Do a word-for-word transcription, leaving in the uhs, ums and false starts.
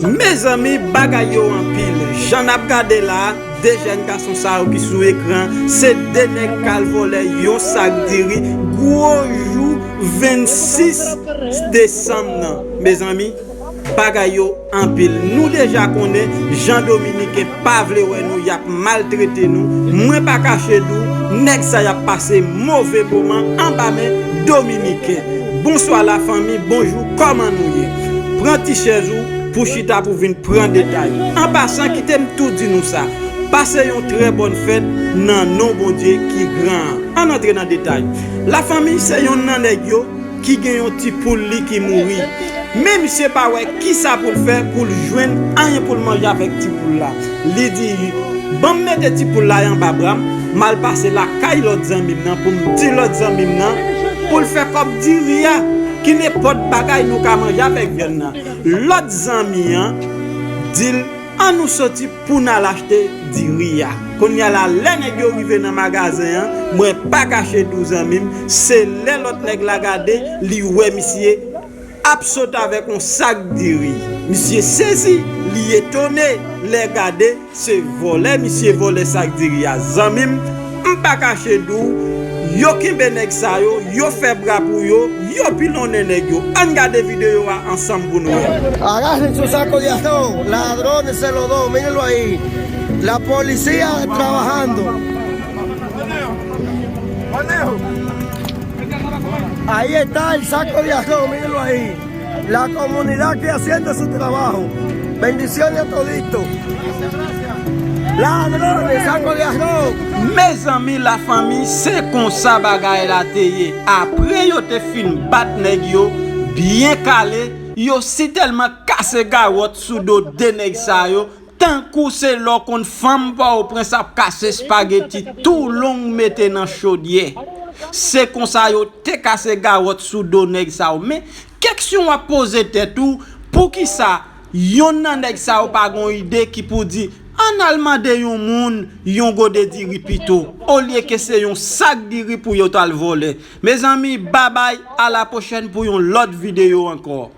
Mezanmi, bagay yo anpil. Jan n ap gade la a, de jèn gason sa yo ki sou ekran, se de nèg k al vòlè yon sak diri, gwo jou vennsis desanm nan. Mezanmi, bagay yo anpil. Nou deja konnen jan Dominiken pa vle wè nou, y ap maltrete nou. Mwen pa kache di w, nèg sa y ap pase move moman anba men Dominiken. Bonswa lafanmi, bonjou, kòman nou ye? Pran ti chèz ou pou chita pou vin pran detay. An pasan, kite m tou di nou sa. Pase yon trè bòn fèt nan non Bondye ki gran an. Ann antre nan detay. Lafanmi, se yonn nan nèg yo ki gen yon ti poul li ki mouri. Men misye pa wè kisa pou l fè pou l jwenn anyen pou l manje avèk ti poul la. Li di, "Ban m mete ti poul la anba bra m, m al pase lakay lòt zanmi m nan pou m di lòt zanmi m nan pou l fè kòb diri a, ki nenpòt bagay nou ka manje avèk vyann nan." Lòt zanmi an di l, "An nou soti pou n al achte diri a." Kounye a la, lè nèg yo rive nan magazen an, mwen pa kache di w zanmi m, se lè lòt nèg la gade, li wè misye ap sot avèk yon sak diri. Misye sezi, li etone, lè gade, se vòlè misye vòlè sak diri a. Zanmi m, m pa kache di w, yo kenbe nèg sa yo, yo fè bra pou yo, yo pilonnen nèg yo. Ann gade videyo a ansanm pou nou wè. Agarren su saco de arroz, ladrones se los dos, mírenlo ahí. La policía trabajando. Ahí está el saco de arroz, mírenlo ahí. La comunidad que haciendo su trabajo. Bendiciones a todito. Ladrones, saco de arroz. Mezanmi, lafanmi, se konsa bagay la te ye. Apre yo te fin bat nèg yo byen kale, yo sitèlman kase gawòt sou do de nèg sa yo, tankou se lè w konn fanm Pòtoprens ap kase espageti tou long mete nan chodyè. Se konsa yo te kase gawòt sou do nèg sa yo. Men, keksyon w ap poze tèt ou, poukisa yonn nan nèg sa yo pa gon ide ki pou di, "Ann al mande yon moun yon gode diri pito," olye ke se yon sak diri pou yo t al vòlè? Mezanmi, babay, a la pwochèn pou yon lòt videyo ankò.